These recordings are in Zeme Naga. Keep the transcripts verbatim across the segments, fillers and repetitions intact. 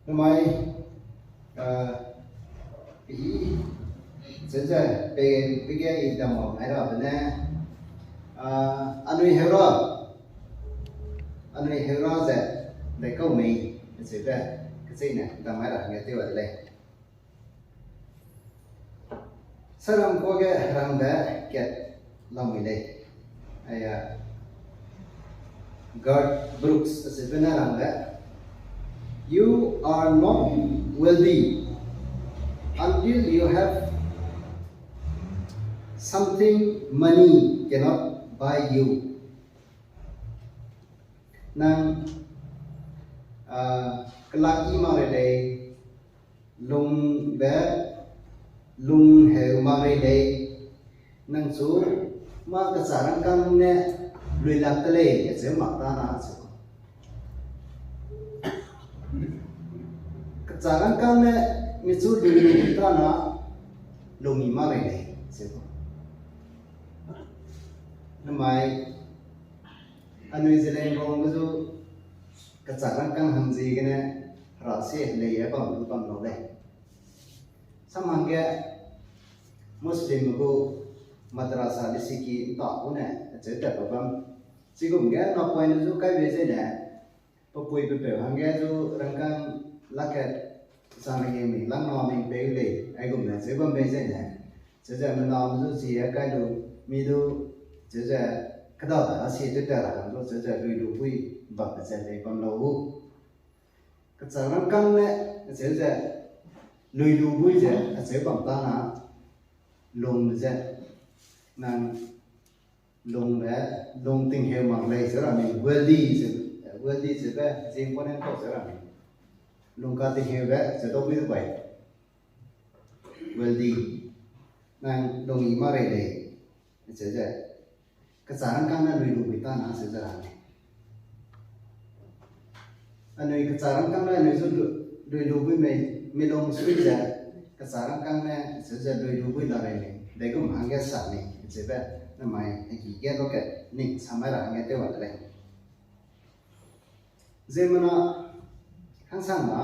Namai, ah, i, ze ze, pe, pe ge i dam ai ra de ne, ah, anui heura, anui heura ze, de kau mei, ze be, kechei ne, dam ai ra nge te wa de lei. Saram ko ge rangbe kat lamui lei. Aya, Garth Brooks, asebe ne rangbe, "You are not wealthy until you have something money cannot buy you." Nang, ah, kelak i mak rei lei, lungbe, lung heu mak rei lei, nang chu ma kecha rangkâng ne luilak te lei, kacheu mak ta na chu. Kecha rangkâng ne mi chu lui lu ta na, lung i mak rei lei, cheu. Namai, anui Zeliangrong ge zu kecha rangkâng hang ziegene, hera sie lei e bam lu bam lau lei. Samhangge Muslimme gu madrasa lisiki nta gu ne, acheu tat bam. Chigum ge napoine zu kai bei zene, pe pui pe peu hangge zu rangkâng lak kat, chang ye mi lang na ming peu lei, aigum ne cheu bam bei zene. Cheu ze mename zu zi e kai lu, mi du, cheu ze, keda da si tew tat ra hang du, cheu ze lui lu bui bam ze lei bam lau gu. Kecha rangkâng ne, cheu ze, lui lu bui ze, acheu bam ta na, lung ze, nang lungbe, lung tingheu mak lei cheu ra mi, wealthy ze, wealthy ze be, zi important kau cheu ra mi. Lung ka tingheube, cheu dau bui bai. Wealthy, nang lung i mak rei lei, cheu ze, kecha rangkâng ne lui lu bui ta na cheu ze ra lei. Anui kecha rangkâng ne anui zu lu-, lui lu bui mei, mi lungsui ze, kecha rangkâng ne cheu ze lui lu bui la rei mei, deigum hangge sa mei, cheube, namai, heki ge lu ke, ning samai ra hangge tew wa de lei. Ziemmena, hangsang na,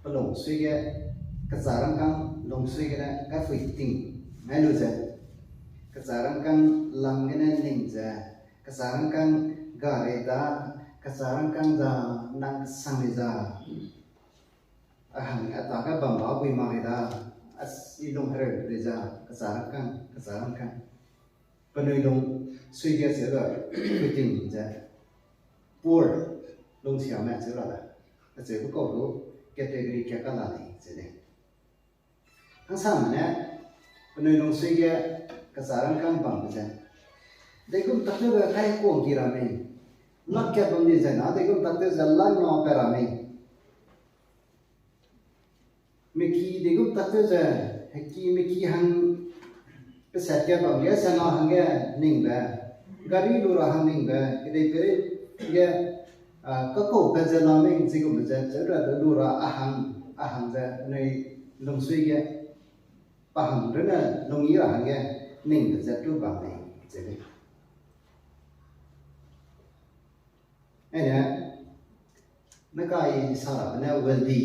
pe lungsui ge, kecha rangkâng lungsui gene, kaipui ting, ngai lu ze, kecha rangkâng lang gene ning ze, kecha rangkâng ga rei da, kecha rangkâng da, nang kesang rei za. A hang a ta ge bam ba bui mak rei da, a si lung hereu rei za, kecha rangkâng, kecha rangkâng. Penui lungsui ge cheu ra, puiting ze, poor, lungsiame cheu ra da. Acheube kau du, category kia ka la lei, cheu lei. Hangsang ne, penui lungsui ge kecha rangkâng bambe ze. Deigum tak tewbe kai kuang ki ra mei. Lak kat bam di zai na, deigum tak tew ze lang na pe ra mei. Miki deigum tak tew ze, heki miki hang pesat ge bam ge, sana hangge ningbe, gari lu ra hang ningbe, kedei peri ge, ah, kakau pat ze la ning chigumbe ze, cheu ra de lu ra a hang, a hang ze, penui lungsui ge, pa hang runne lung i ra hangge, ningbe ze tu bam lei, cheu lei. Aine, ne kai sa ra ne wealthy.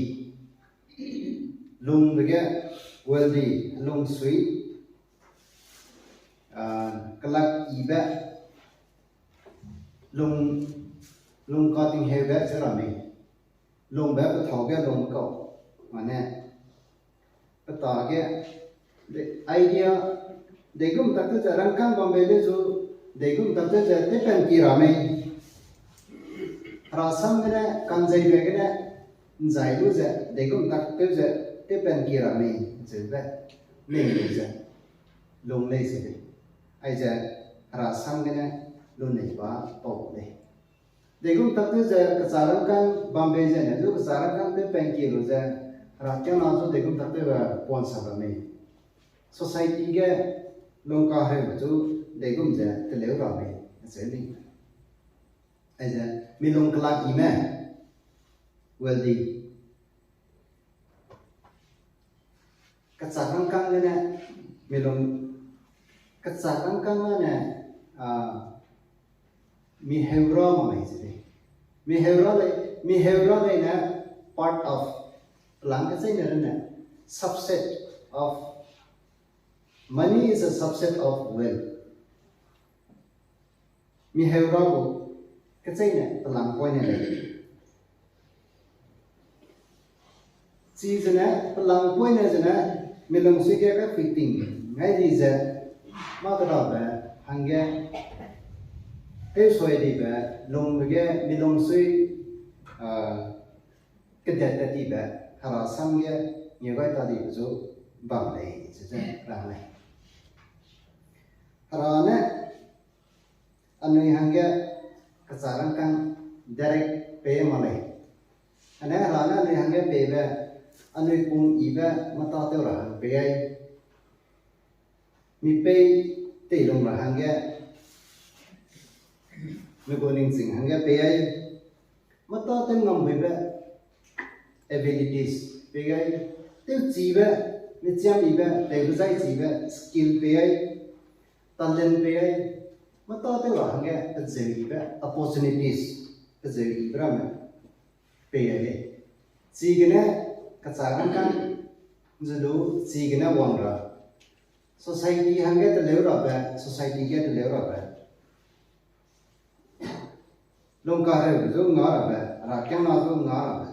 Lungbe ge wealthy, lungsui, ah, kelak ibe, lung, lung katingheube cheu ra mei. Lungbe pethau ge lung kau. Mane, peta ge, de, idea, deigum tak tew ze rangkâng bambe le zu, deigum tak tew ze tew pen ki ra mei. Herasam gene, kanzeibe gene, nzai lu ze, deigum tak tew ze tew pen ki ra mei, zeube, ning lu ze, lung lei ze lei. Aize, herasam gene, lu nei ba pau lei. Deigum tak tew ze kecha rangkâng bam bei zene, zu kecha rangkâng tew pen ki lu ze, herakiangna zu deigum tak tewbe puan sa bam mei. Society ge lungkaheube zu deigum ze teleu ra mei, acheu ni. Aize, mi lung kelak ime, wealthy. Kecha rangkâng gene, mi lung, kecha rangkâng gene, ah, mi heura mak lei ze lei. Mi heura lei, mi heura lei ne, part of, pelang kecheîne rune, subset of, money is a subset of wealth. Mi heu ra gu kecheîne pelang poine lei. Chi zene pelang poine zene, mi lungsui ge kepui ting ngai di ze, mâ kedabe hangge, tewsoi dibe, lungbe ge mi lungsui, a, kedat tat dibe, Hera sam ge ngeu gai ta dibe zu bam lei, ze ze rang lei. Hera ne, anui hangge kechâ rangkâng direct pei mak lei. Ane Hera ne anui hangge peibe, anui pum yibe mâ tâtew ra hang pei ai. Mi pei teilung ra hangge, mi gu ningching hangge pei ai. Mâ tâtew ngambuibe abilities pei ai. Tewchibe, michiam yibe, tewbe zai chibe skill pei ai. Talent pei ai. Mâ tâtew ra hangge pezeu yibe opportunities, pezeu yibe ramme pei ai lei. Chigene kechâ rangkâng ze du, chigene wang ra, society hangge teleu rabe, society ge teleu rabe, lungkaheube zu nga rabe, herakiangna zu nga rabe,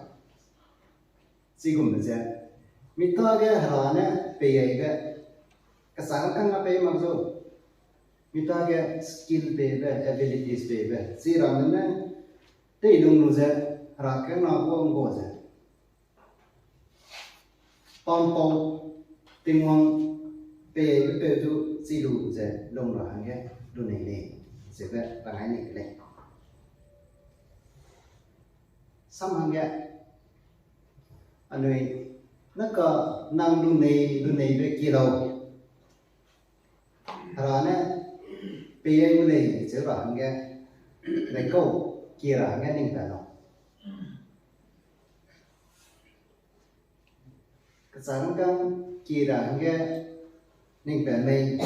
chigumbe ze, mi tage Hera ne pei aibe, kechâ rangkâng a pei mak zu, mi tage skill peibe, abilities peibe, chi ramme ne teilung lu ze, herakiangna gu nggua ze, pampau, Tingwang pei aibe peu du chi lu ze lung ra hangge lunei lei, zebe rangai nei de lei. Sam hangge, anui, naka nang lunei, luneibe ki lau. Hera ne pei ai gu lei cheu ra hangge, daikau kie ra hangge ning pat lau. Kechâ rangkâng kie ra hangge ning pat mei.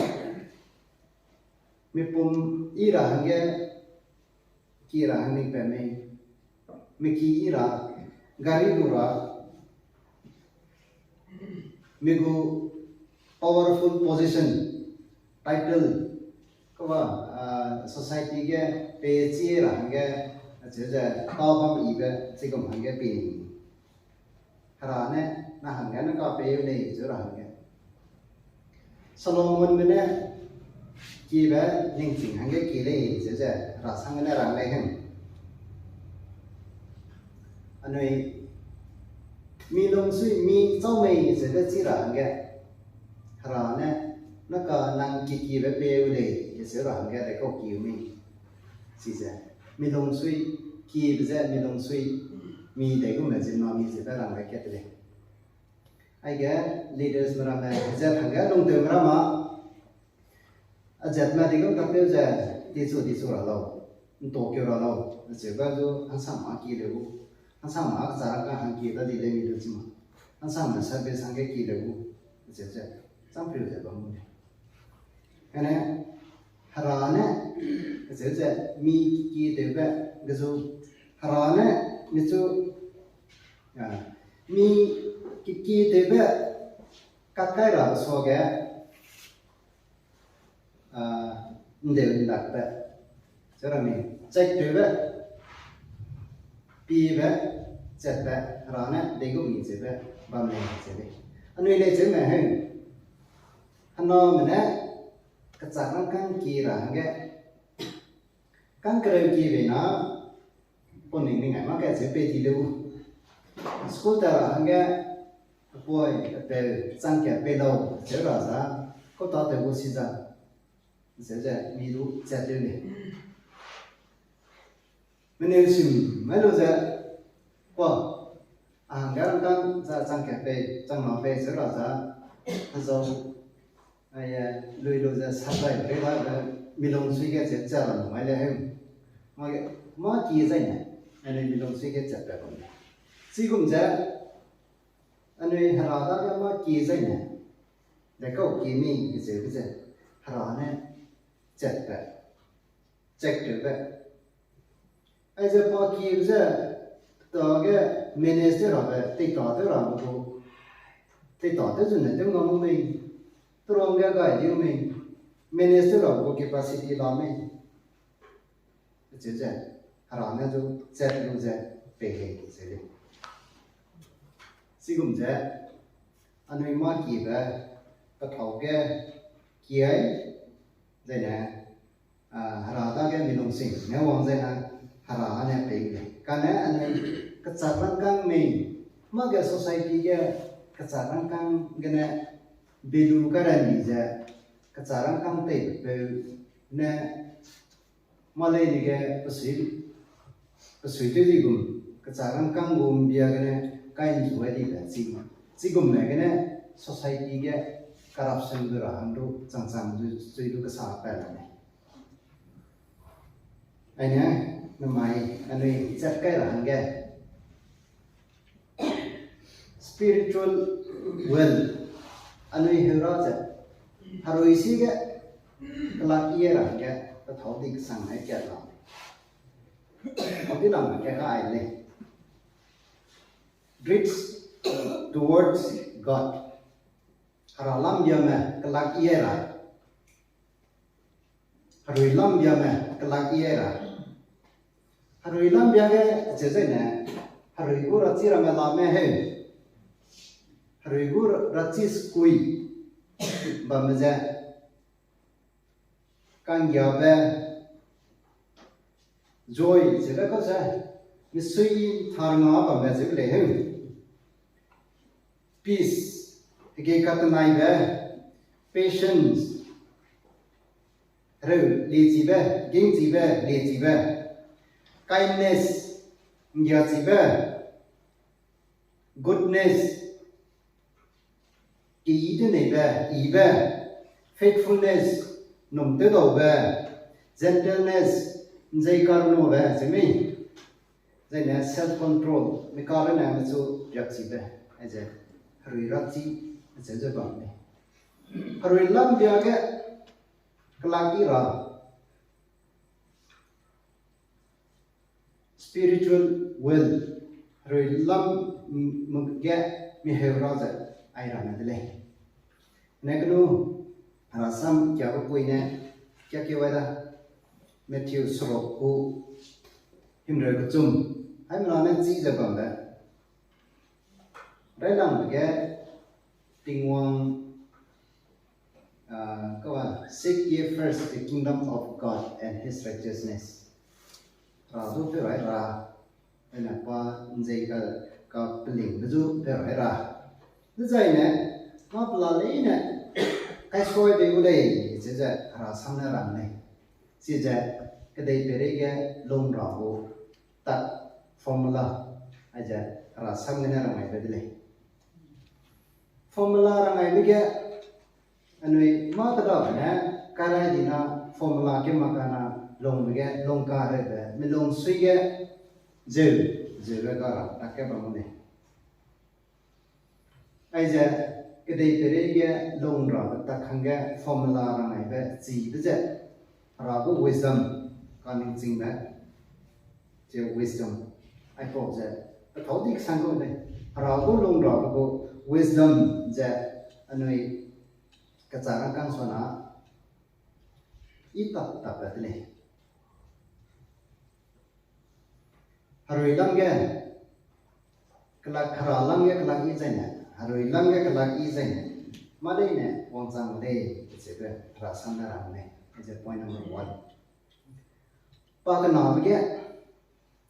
Mipum yi ra hangge kie ra hang ning pat mei. Miki yi ra, gari lu ra, mi gu powerful position, title, kaba, ah, society ge pei chi ra hangge, acheu ze, tâ bam yibe, chigum hangge pei ni. Hera ne, na hangge na ka pei u lei cheu ra hangge, Salomonbe ne kiebe ningching hangge kie lei cheu ze, Hera sangge ne rang lei hen. Anui, mi lungsui, mi châu mei cheu de chi ra hangge, Hera ne, naka nang ki kiebe pei u lei cheu ra hangge, daikau kie u mei. Chize, mi lungsui, kiebe ze mi lungsui, mi dei gume ziemmena mi zebe rang gai kat de lei. Aige leadersme ramme hezat hangge lungtewme ramme, azatme di gum tak tew ze, dichu dichu ra lau, ntaukeu ra lau, acheube zu hangsangme kie leu gu, hangsangme kechâ rangkâng hang kie da di lei mi lu chi ma, hangsangme service hangge kie leu gu, acheu ze, changpeu ze bam gu lei. Kane, Hera ne, acheu ze mi ki tewbe ge zu, Hera ne, michu, a, mi ki, ki tewbe, kat kai rabe suage, a, ndeu ndakbe, cheu ra mi, chak tewbe, pibe, chatbe, Hera ne, dei gu mi cheube, bam lei cheu lei. Anui lei cheume heu, hename ne, kechâ rangkâng kie ra hangge, kang kereu kie bei na, pau ning ning ai mak ka cheu pei di leu. School ta ra hangge, apui, apeu, chang kat pei lau, cheu ra za, kau tâtew gu si za, cheu ze, mi du chat tew lei. Meneu sim, mai lu ze, kua, a hangge rangkâng za chang kat pei, chang ma pei, cheu ra za, hezau, ai, e, lui lu ze sap dai pei la ze, mi lungsui ge ze, ze ra nu mai le heu. Mâ ge, mâ ki zaine, anui mi lungsui ge chat pat bam le. Chigum ze, anui Hera dage mâ ki zaine, daikau kie mi, zeu ze, Hera ne, chat pat, chat tewbe. Aize pa kiebe ze, Dage manage tew rabe, teita tew rabe gu, teita tew zune tew ngam mei, teruang ge gai diu mei, manage tew rabe gu capacity la mei. Cheu ze, Hera ne du chat lu ze, pei lei ze lei. Chigum ze, anui mâ kibe, pe thâu ge, kiai, zaine, Hera dage mi lungsing ne wang zaine, Hera ne pei lei. Kane anui kechak rangkâng mei, mâ ge society ge kechak rangkâng gene, belu karan di ze, kechak rangkâng teipeu ne, mâ lei dege pesui, pesui tew di gum, kechak rangkâng gu mbia gene, kai nzu ai dibe chi, chigum me gene, society ge corruption du ra hang du, chang chang du, chui du kesa pat la lei. Aine, namai, anui chat kai ra hangge. Spiritual wealth, anui heu ra ze, herui si ge, kelak i ra hangge, pe thâu di kesang ne kat la. Thâu di lam ke ka ai lei. Bridge towards God. Hera lam biame kelak i ra. Herui lam biame kelak i ra. Herui lam bia ge cheu zaine, herui gu rachi ramme lame heu. Herui gu rachi skui bamme ze, kanggiabe, joy, chebe kau ze, misui thar nga bamme chebe lei heu. Peace, hege katenaibe, patience, reu liechibe, gingchibe, liechibe, kindness, nggiachibe, goodness, keyi teneibe, ibe, faithfulness, num tewdaube, gentleness, nzei karnobe, chemi, zaine self control, mi karene mechu riakchibe, aize, herui rachi, acheu ze bam lei. Herui lam bia ge, kelak i ra, spiritual wealth, herui lam m-, m-, ge mi heu ra ze ai ramme de lei. Ne kenu, herasam kiabe pui ne, kia keu ai da, Matthew seruk gu, himreu kechum, haimena ne chi ze bambe. Railangbe ge, Tingwang, ah, kawa, seek ye first the kingdom of God and his righteousness. Ra du peu rai ra, ene pa nzei ka, ka pelingbe du peu rai ra. Dezaine, mâ pela leine, kaisoi bei gu lei, cheu ze herasam ne rang lei. Chize, kedeipeirei ge lung ra gu, tak formula, aize, herasam gene rang aibe de lei. Formula rang aibe ge, anui mâ kedabe ne, karai dina formula ke makana lungbe ge, lungkaheube, mi lungsui ge, zeu, zeube ga ra, tak ge bam lei. Aize, kedeipeirei ge lung rabe tak hangge formula rang aibe chibe ze, Hera gu wisdom, kaningchingbe, ze wisdom, aipau ze, pethâu di kesang gu lei, Hera gu lung rabe gu wisdom ze, anui kechara kang suana, i tap tap de lei. Herui lam ge, kelak, hera lam ge kelak i zaine, herui lam ge kelak i zaine, mâ leine wangchang lei, zeube herasam ne rang lei, ze point number one. Pa kenabe ge,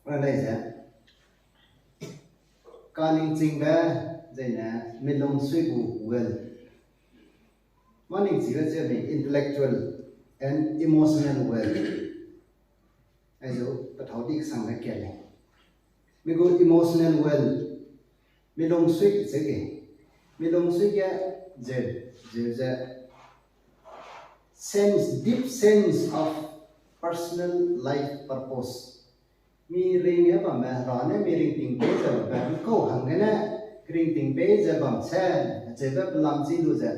rang lei ze, kaningchingbe, zaine, mi lungsui gu wealth. Mâ ningchibe ze mi intellectual and emotional wealth. Aizu, pethâu di kesangbe kat lei. Mi gu emotional wealth. Mi lungsui ze ge. Mi lungsui ge ze, ze, ze. Sense, deep sense of personal life purpose. Mi ring ge bamme, hera ne mi ringting pei ze bamme, mi kau hanggene ringting pei ze bam se, zeube pelam chi lu ze,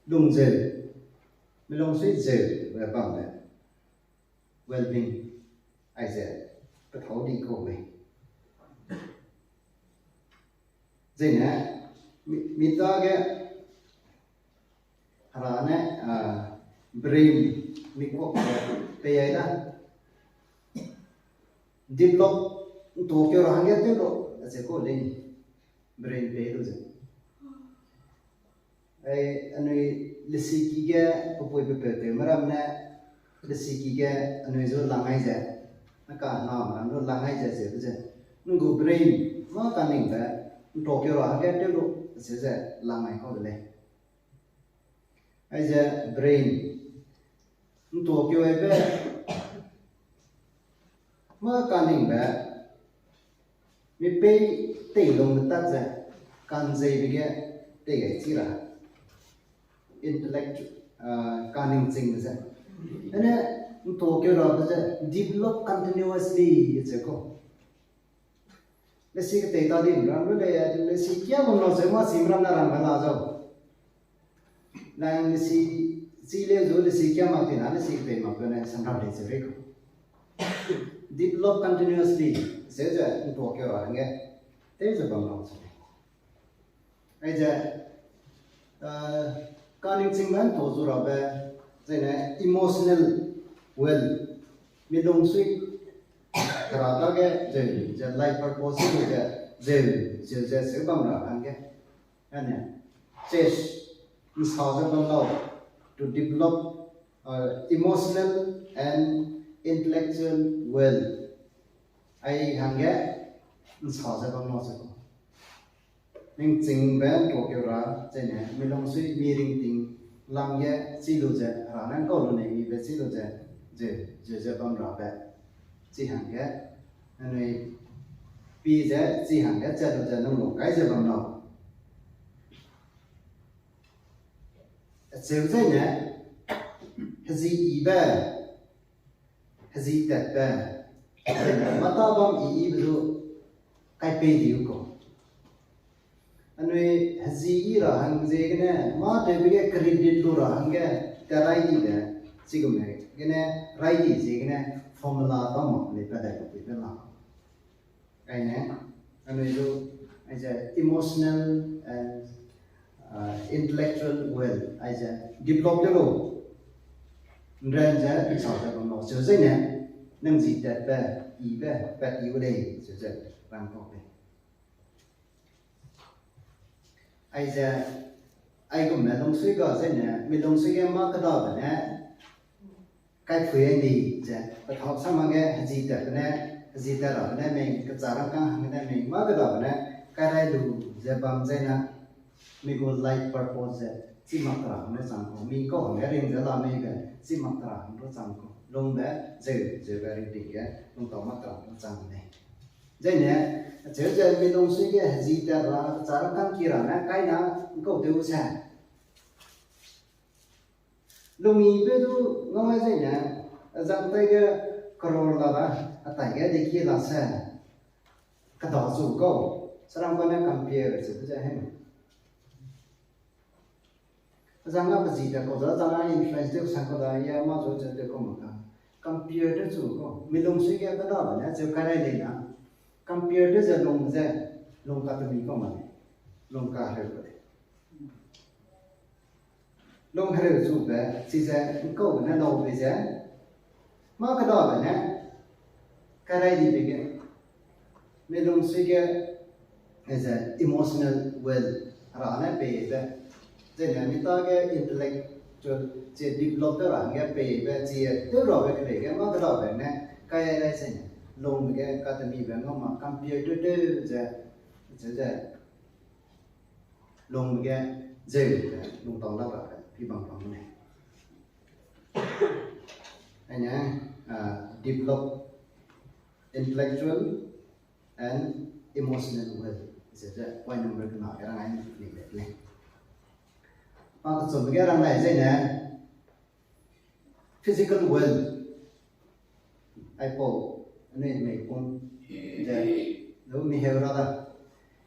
lung zeu, mi lungsui zeu, we bamme. Well-being, aize, pethâu di kau mei. Zene, mi, mi tage, hera ne, ah, brain, mi kok, pei ai da. Develop, nto keu ra hangge tew lo, aze ko lei. Brain pei lu ze. Ai, anui lesiki ge, pepui pepeu tew meram ne, lesiki ge, anui zu lang ai ze. Naka na meram zu lang ai ze ze bu ze. Ngu brain, ma kaningbe, nto keu ra hangge tew lu, ze ze lang ai kau de lei. Aize brain, nto keu aibe, ma kaningbe, mi pei teilung metak ze, kanzeibe ge tei gai chi ra. Intellect, ah, kaningchingbe ze. Ene, nto keu rabe ze, develop continuously, ze ko. Lesi ketei ta di ram lu lei, lesi kia bam la zeu ma si ram na ram ga la zau. Nang lesi, chi leu zu lesi kia mak tina, lesi ketei mak ne samram lei zeu rei ko. Develop continuously, zeu ze nto keu ra hangge, tew ze bam la zeu. Aize, ah, kaningchingbe nto zu rabe, zene emotional well, mi lungsui, kera dage, zeu, ze life purpose ze, zeu, zeu ze seu bam ra hangge. Ane, chest, nsa ze bam lau, to develop, uh, emotional and intellectual well. Ai hangge, nsa ze bam lau ze ko. Ningchingbe nto keu ra, zene, mi lungsui, mi ringting, lam ge, chi lu ze, hera ne kau lu nei mibe chi lu ze, ze, ze, ze bam rabe. Chi hangge, anui, pi ze, chi hangge, chat lu ze, nung lu kai ze bam lau. Acheu zene, hezi ibe, hezi tatbe, mata bam i ibe du, kai pei diu ko. Anui hezi i ra hang ziegene, mâ tewbe ge credit lu ra hangge, tat rai dibe, chigume gene, rai di ziegene, formula bam mak lei pa dai lu dibe la. Aine, anui zu, aize emotional and, uh, intellectual well, aize develop de lu. Nran ze, nsa ze bam lau, zeu zene, nang zi tatbe, ibe, pat i u lei, zeu ze, bam kau lei. Aize, aigum ne lungsui ga zene, mi lungsui ge mâ kedabe ne, kaipui ai di ze, pethau samang ge, hezi tatbe ne, hezi tat rabe ne, mei, kecha rangkâng hangge ne, mei, mâ kedabe ne, kai rai lu ze bam zene, mi gu life purpose ze, chi mak tera hangge chang kau, mi kau hangge ring ze la mei be, chi mak tera hangge chang kau, lungbe, zeu, zeu be ring ting ge, lungtau mak tera hangge chang lei. Zene, acheu ze mi lungsui ge hezi tat ra, kecha rangkâng ki ra ne, kai na, nkau tew se. Lungyibe du ngau ai zene, azang tai ge crore la da, atai ge deki la se. Keda zu kau, sarangba ne compare ze bu ze heng. Azang a pezi ta kau da, azang a influence tew sang kau da, ya mâ zu ze tew kau mak ka. Compare tew zu kau, mi lungsui ge kedabe ne, zeu kai rai lei na. Compare tew ze lung ze, lung katemi kau ma lei. Lung kahereu kau lei. Lung hereu zube, chize nkau ne lau bei ze, mâ kedabe ne, kai rai dibe ge, mi lungsui ge, aize emotional well, hera ne peibe, zene mi tage intellectual, chi develop tew ra hangge peibe, chi tew rabe kelei ge mâ kedabe ne, kai rai zene, lungbe ge katemibe ngau ma compare tew tew ze, ze ze, lungbe ge zeu ze, lungtau lak rabe, pi bam bam lei. Aine, ah, develop intellectual and emotional well. Ze ze, point number kena ge rang ai ni le lei. Pa kechumbe ge rang ai zene, physical well. Aipau, anui mei pum, ze, lu mi heu ra da.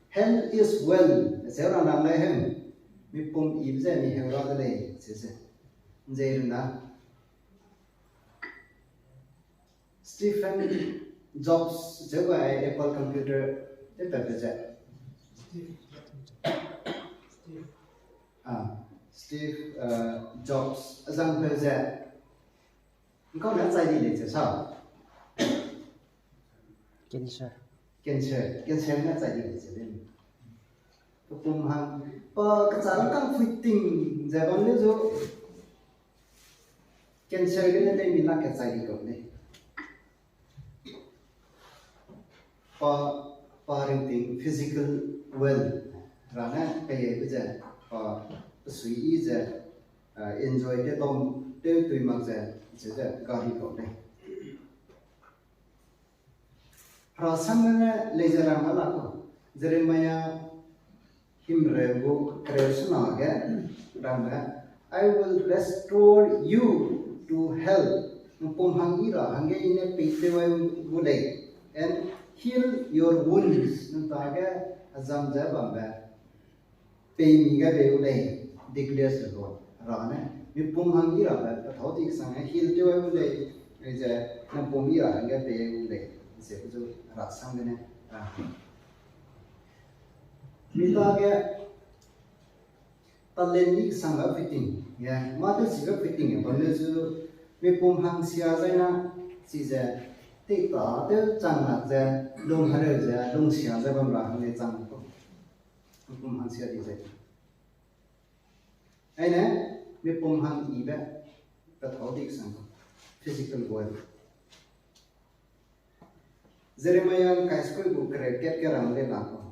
Health is wealth, ze rang rang lei hem. Mi pum i ze mi heu ra de lei, ze ze. Nzei run da. Stephen Jobs, ze gu ai Apple computer, ze pe pe ze. Steve Jobs azang peu ze, nkau ne chai di lei ze sa. Cancer. Cancer, cancer ne chai di lei ze lei. Pepum hang, pa kechâ rangkâng pui ting ze bam le zu, cancer gene tei mi lak kechai di kau lei. Pa, pa ringting physical wealth ra ne peibe ze, pa pesui yi ze, enjoy te tom tew tui mak ze, ze ze gari kau lei. Hera sangme ne lei ze rang la kau. Jeremiah himreu gu kereu sena ge rangbe, I will restore you to health. Nang pum hang yi ra hangge I ne pei tew ai gu lei, and heal your wounds. Nang tage azam ze bambe, pei mi gai bei gu lei, declare the Lord. Hera ne, mi pum hang yi rabe pethâu di kesang ne heal tew ai gu lei, ze, nang pum yi ra hangge pei ai gu lei, ze pe zu Hera sangme ne rang. Mi tage talent ni kesang ga fitting, ya, mâ tewchibe fitting, bam le zu, mi pum hang sia zai na, chize, tei ta tew chang lak ze, lung hereu ze, lung sia ze bam ra hang lei chang kau. Mi pum hang sia di ze. Aine, mi pum hang yibe, pethâu di kesang, physical world. Jeremiah kai sekui gu kereu kat ge rang lei la kau.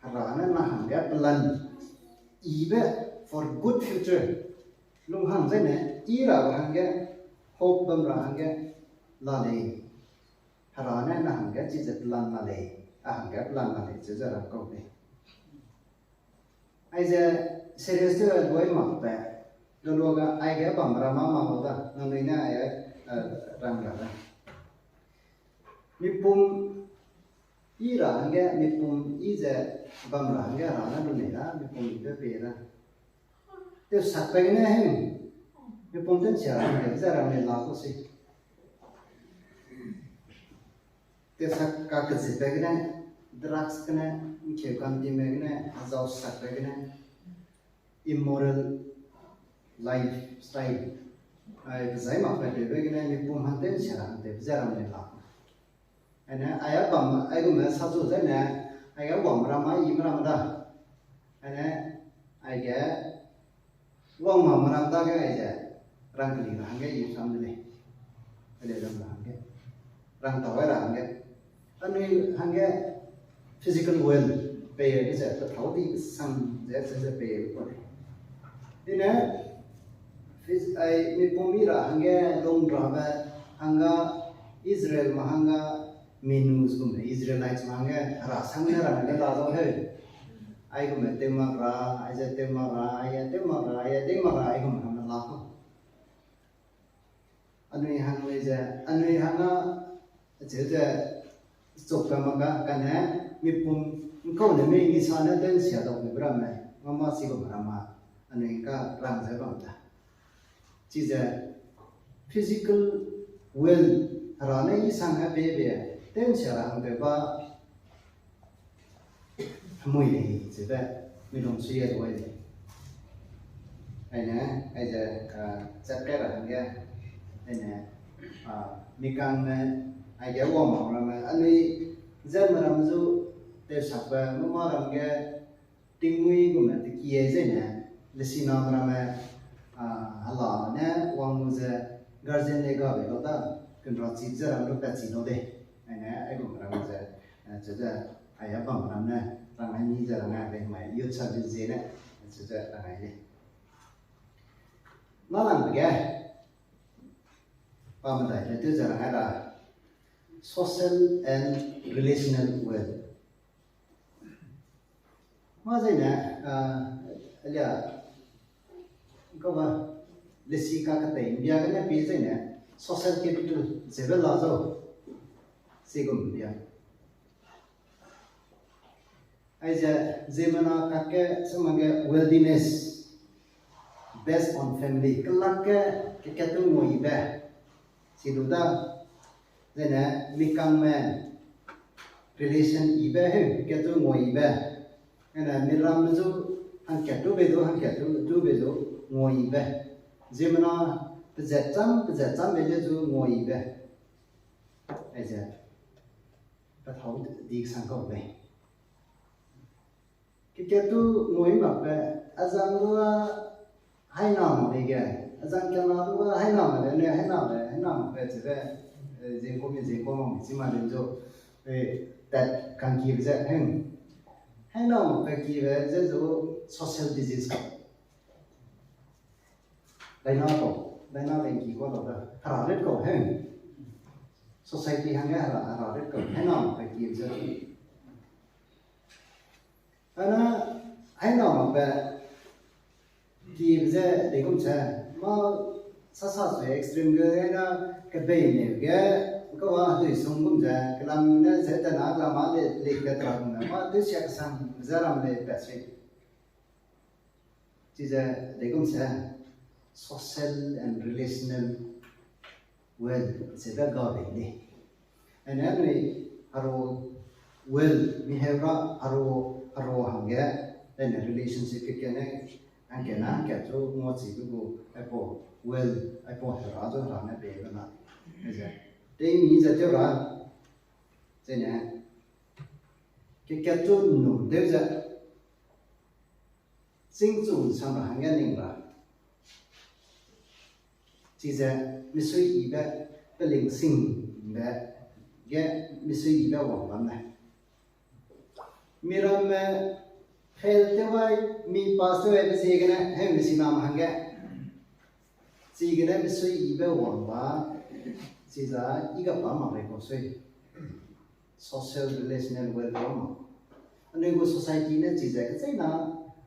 Hera ne nang hangge plan, yibe for good future. Lung hang zai ne, yi ra hangge, hope bam ra hangge, la lei. Hera ne nang hangge chize plan la lei, a hangge plan la lei, ze ze rang kau lei. Aize serious tew ai luai mak pe, luluaga aige bam ra mâ mak lau da, nangnui ne ai, rang ra da. Mi pum yi ra hangge, mi pum yi ze bam ra hangge Hera ne lunei da, mi pum yibe pei da. Tewsakbe gene hei, mi pum tew'nsia ra hangge ze rang lei la kau si. Tewsak kakezibe gene, drugs gene, nkeu kantime gene, hezau sakbe gene, immoral lifestyle, ai pezai mak pe tewbe gene, mi pum hang tew'nsia ra hang tewbe ze rang lei la. Aine, ai a bam, aigume sa zu zai ne, aige wang ramme, yi ramme da. Aine, aige, wang mak meram dage aize, rang keli ra hangge yi sam de lei. Ele ram ra hangge. Rang tau ai ra hangge. Anui hangge physical wealth pei be ze, pethâu di sang ze, ze, ze pei be kau lei. Dine, phys-, ai, mi pum yi ra hangge, lung rabe, hangga, Israelme hangga, Menus gum, Israelites me hangge, Hera sang ne ramme la lau heu. Aigume tew mak ra, aize tew mak ra, aige tew mak ra, aige tew mak ra, aigum ramme la kau. Anui hang lei ze, anui hangga, acheu ze, chukbe mak ga, kane, mi pum, nkau ne mei nisa ne tew'nsia dau be ramme, mâ mâ chigum ramme, anui ka rang ze bam da. Chize physical wealth, Hera ne yi sang ne pei be, tew'nsia ra hangge ba, hemui lei, chibe, mi lungsui e luai lei. Aine, aize, chat kai ra hangge, aine, mi kangme, aige wang mak ramme, anui, ze meram zu, tewsakbe, mâ mâ ram ge, tingmui gume teki ai zai ne, lesina ramme, hela ne wang lu ze, guardian lei gabe lau da, kenra chi ze ram lu pat chi lau de. Aine, aigum ramme ze, cheu ze, ai a bam ram ne, rang ai ni ze rang ai lei mai, youth service ze ne, cheu ze rang ai lei. Nâlangbe ge, pa medai le tew ze rang ai ra, social and relational wealth. Mâ zai ne, alia, kau ba, lesi kaketei mbia gene pie zai ne, social capital zebe la zau, chigum mbia. Aize, ziemmena kakge, semage wealthiness based on family, kelak ge, kekat tew nguaibe, chi lu da, zai ne, mi kangme, relation yibe heu, kekat tew nguaibe, ane, mi ramme zu, Hangkat du bei du, hangkat du, du bei du, nguibe. Ziemmena pezat cham, pezat cham bei le zu nguibe. Aize, pe thau di sang kau bei. Kekat du ngui mak be, azang du a haina mak lei ge, azang kena du a haina mak lei ne, haina be, haina mak be, zibe, eh, zingkum, zingkum mak chi ma lei zu, eh, tat kangki be ze, heng. Haina mak be ki be ze zu social disease ka. Daina kau, daina lengki kau lau da, hera ret kau, heng. Society hangge hera, hera ret kau, haina mak be ki be ze. Ana, haina mak be ki be ze, de gum se, ma, sa sa sui extreme ge, haina, kebei ne ge, kawa dui sung gum ze, kelam ne ze, tena kelam a le, le ke tra gum ne, ma, dui sia kesang, ze ram le, pe sui. Chize, de gum se, social and relational wealth, se da ga bei le. Ane anui hero wealth, mi hera hero, hero hangge, ane relationship ke kene, hangge na, hangge chu ngo chi gu gu, aipo wealth, aipo hera chu hera ne be ga na. Chize, te mi ze te ra, zene, ke ke chu num te ze, chîngchu ’nsam ra hangge ning ra. Chize misui yibe, pelingsingbe ge misui yibe wang bam le. Miramme fail tew ai, mi pass tew aibe ziegene, hemi sinam hangge. Chigene misui yibe wang ba, chiza i ga pa mak rei kau sui. Social relational welfare ma. Anui gu society ne chize kecheîna,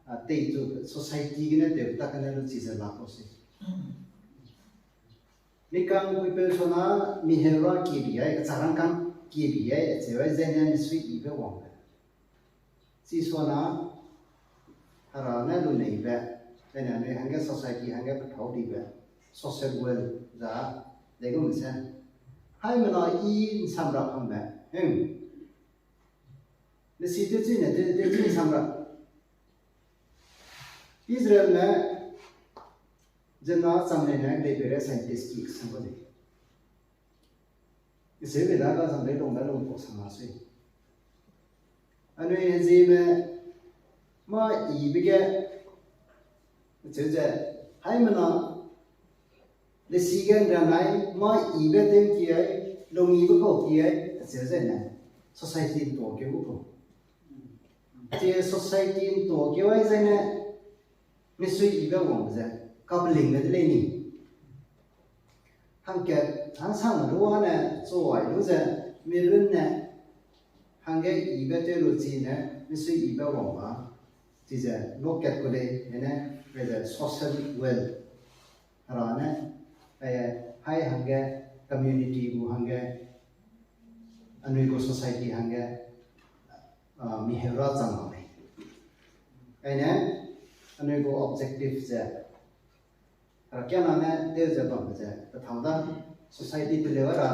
a, teichu society gene tewtak gene lu chize la kau sui. Mikang puipeu sona mi hera ki bi ai, kecharangkang ki bi ai, acheu ai zene misui yibe wang. Chi sona, hera ne luneibe, zene anui hangge society hangge pethau dibe, social world za, de gum se. Haimena i ’nsam ra hangbe, hem. Lesi tewchi ne, te, tewchi ’nsam ra. Israel ne, zena cham ne ne, de bere scientist ki sam ba de. Isebe da ga zang de dong da lung pu sang la sui. Anui hezime, ma yibe ge, acheu ze, haimena, lesi ge ’nranai, ma yibe tem ki ai, lung yibe kau ki ai, acheu ze ne, society ’ntuâkeu gu kau. Chi society ’ntuâkeu ai zene, misui yibe wang ze, kapelingbe de lei ni. Hangkat, hangsang rua ne, chuai lu ze, mi runne, hangge yibe tew lu chi ne, misui yibe wang ba, chize, lokat ku lei, ene, pe ze social wealth. Hera ne, eh, hai hangge, community gu hangge, anui gu society hangge, ah, mi hera chang mak lei. Aine, anui gu objective ze, herakiana ne tew ze bam ze, pethau da, society teleu ra,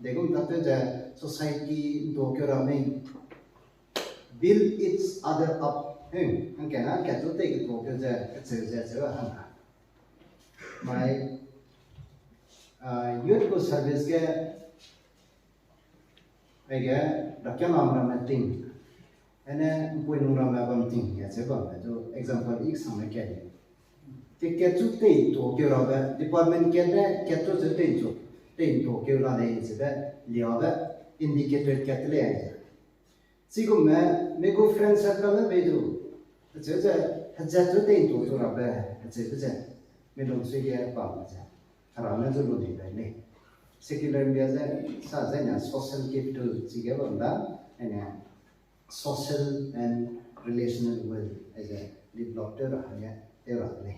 de gum ta tew ze, society ’ntuâkeu ra mei, build each other up. Heng, hangkena, hangkat zu tei ketuâkeu ze, kecheu ze, cheu hang ra. Mai, ah, youth gu service ge, aige, rakianam ramme ting. Ene, ’mpuinung ramme bam ting, acheu bambe du, example, ik sang ne kat. Ke kat zu tei ’ntuâkeu rabe, department kat ne, kat zu ze tei ’ntu, tei ’ntuâkeu la lei zebe, liabe, indicator kat lei. Chigumme, mi gu friend circle ne bei du, acheu ze, hezat zu tei ’ntuâkeu rabe, acheu ze, mi lungsui ge bam ze, hera ne zu lu nei dai lei. Secular India ze, sa ze ne social gift du chige bam da, ene, social and relational wealth, aize, develop tew ra hangge, tew ra de lei.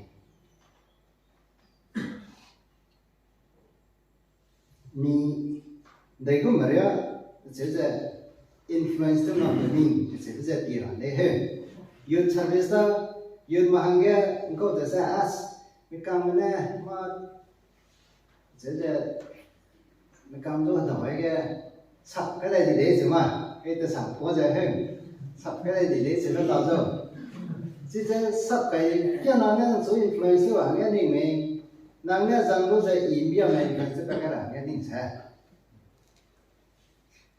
Mi dai gu maria, acheu ze influence tew mak de mi, acheu ze pi ra lei he. Youth service da, youth ma hangge, ’ngkau de ze as, mi kangme ne, ma, acheu ze, mi kang du hedau aige, sap kai dai di lei ze ma, ei te sap kua ze he, sap kai dai di lei ze me ta zu. Chize sap kai kia nang ne nang su influence tew ra hangge ning mei, nang ne zang lu ze i mbia mei influence tew pa kai ra hangge ning se.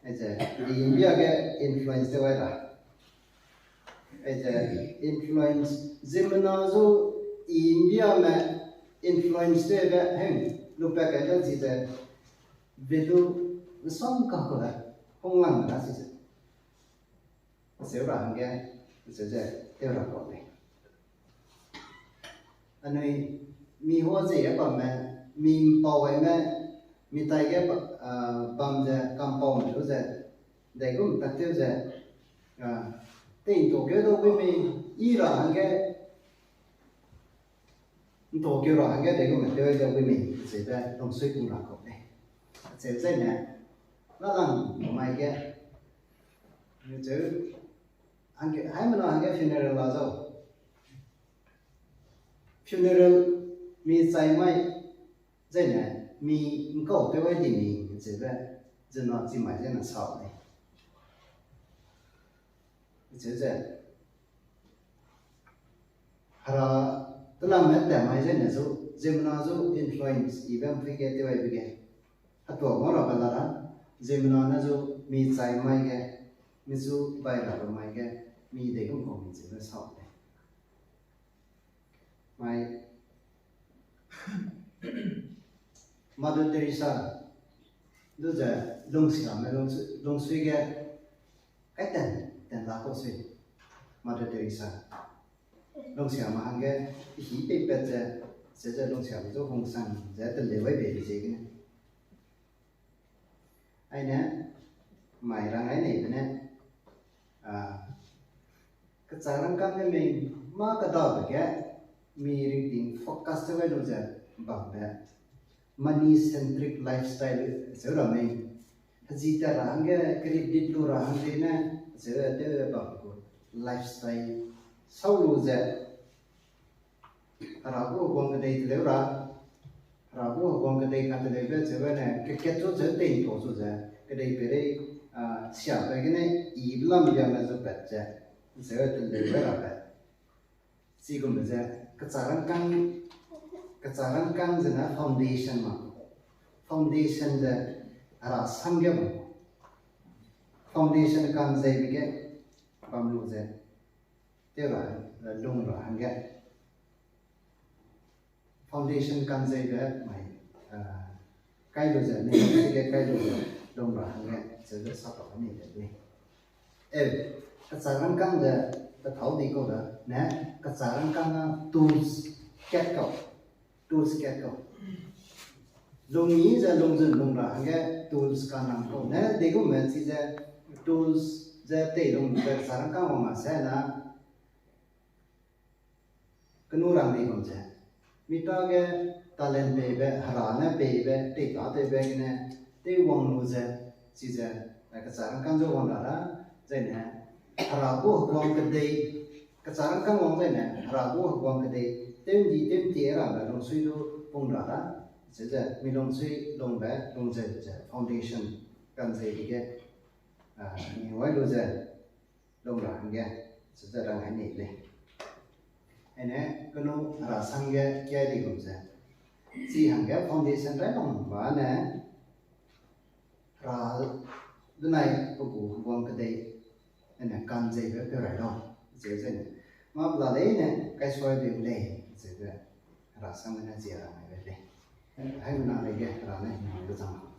Aize, i mbia ge influence tew ai ra. Aize, influence, ziemmena zu i mbiame influence tewbe heng lupat kai da chize, value nsam ka ku da, hunglang da chize. Acheu ra hangge, acheu ze, tew ra kau lei. Anui, mi hua ze ge bamme, mi mpau gaime, mi tai ge ba-, ah, bam ze, kampaume lu ze, daigum tak tew ze, ah, tei ntaukeu dau gui mei, i ra hangge, ntaukeu ra hangge daigum tew dau gui mei, acheu ze lungsui pung ra kau lei. Acheu zene, lalang mai ge, acheu, hangge, haimena hangge funeral la zau. Funeral mi chai mai, zene mi nkau tew ai di mi, acheube, zena chi mai zene sau lei. Acheu ze, Hera, telam ne tat mai zene zu, ziemmena zu influence ibe mpui ge tew aibe ge. Hetua ngau rabe la ra, ziemmena ne zu mi chai mai ge, mi zu bai rabe mai ge, mi dei gum kau mi chebe sau lei. Mai, Mother Teresa, du ze lungsiame lungsui, lungsui ge, kai ten, ten la kau sui, Mother Teresa. Lungsiame hangge, hî peipat ze, ze ze lungsiame zu hungsang ze teleu ai bei ziegene. Aine, mai rang ai nei bene, ah, kechak rangkâng ne mei mâ kedabe ge, mi ringting focus tew gai lu ze bambe, money centric lifestyle cheu ra mei. Hezi tat ra hangge, credit lu ra hangge ne, cheu tew bam gu lifestyle sau lu ze, Hera gu heguang kedei teleu ra, Hera gu heguang kedei kateleube cheube ne, kekat chu cheu tei nta chu ze, kedei peirei, ah, siabe gene, i belam biame zu pat ze, cheu teleu gai rabe. Chigumbe ze, kechak rangkâng, kechak rangkâng zene foundation ma. Foundation ze, Hera sam ge bam. Foundation ka'nzeibe ge, bam lu ze, tew ra, lung ra hangge. Foundation ka'nzeibe mai, ah, kai lu ze, ne ge kai lu ze, lung ra hangge, cheu ze sa tau ni de lei. E, kechak rangkâng ze, pethâu di kau da, ne, kechak rangkâng a tools kat kau, tools kat kau. Lungmi ze lungzun lung ra hangge tools kanang kau, ne, deigumme chize tools ze tei lung ze kechak rangkâng wang ma se na, kenu rang di gum ze. Mi ta ge talent peibe, Hera ne peibe, tei ta tewbe gene, tei wang lu ze, chize, eh, kechak rangkâng ze wang ra ra, zaine, Hera gu heguang kedei, kechak rangkâng wang zaine, Hera gu heguang kedei, tew ndi tew ndi rabe lungsui du pung ra ra, chize, mi lungsui lungbe, lungzeu ze, foundation, ka'nzeibe ge, ah, mi wai lu ze, lung ra hangge, chize rang ai ni lei. Aine, kenu Hera sam ge kiai di gum ze. Chi hangge foundation rai bam ba ne, Hera benai pe gu heguang kedei, aine ka'nzeibe peu rai lau, cheu zene. Mâ pela leine, kaisuai bei lei, cheube, Hera sam gene chi rang aibe lei. Haimena leige Hera ne hingbe zang.